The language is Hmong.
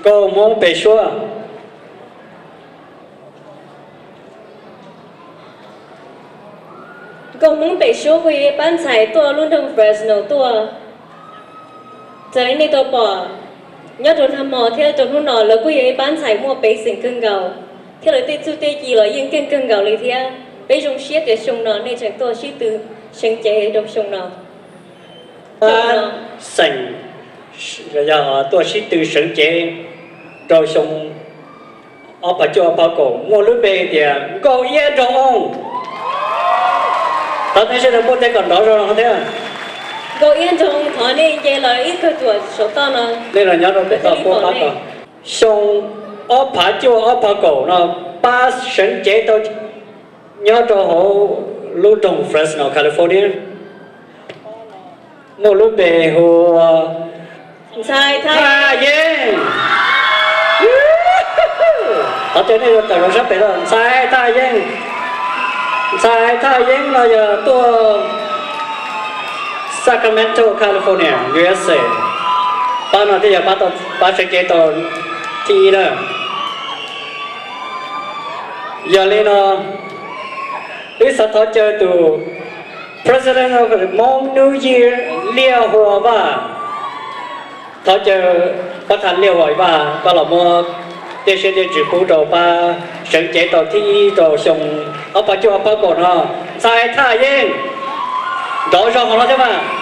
Nkauj Hmoob pem suab. Nkauj Hmoob pem suab kuj yog ib pab ntxhais tuaj lub nroog Fresno tuaj. Txawm li nej tau pom nyob rau nag hmo thiab rau hnub no lawv kuj yog ib pab ntxhais muaj peev xeem kawg nkaus, thiab lawv tej txuj tej ci los yeej keej kawg nkaus li thiab. Peb zoo siab tias xyoo no nej tseem tuaj sib tw seev cev rau xyoo no. Pab xeem yog tuaj sib tw seev cev rau xyoo ob phav cuaj ob phav kaum muaj lub npe tias Nkauj Iab Nroog Oo. Thov nej sawv daws npuaj tes kom nrov zoo thiab. Nkauj Iab Nroog, thov nej nce los ib kawg tuam saum toj no. Nej los nyob rau pem toj puab pab tau. Xyoo ob phav cuaj ob phav kaum no pab seev cev tau nyob rau hauv lub nroog Fresno, California, muaj lub npe hu ua Ntxhais Thaj Yeeb. Thov caw nej tawm los sab pem, Ntxhais Thaj Yeeb. Ntxhais Thaj Yeeb no yog tuaj Sacramento, California, U S A. Pab no thiaj yog pab seev cev tau thib ib na. Yog li no, wb xav thov caw tus President of Hmong New Year Liaj Huas Vaj. Thov caw pab thaj Liaj Huas Vaj koj los muab tej siab tej ntsws pub rau pab seev cev tau thib ib rau xyoo ob phav cuaj ob phav kaum no, Ntxhais Thaj Yeeb. Nrov zoo hauv no thiab mas.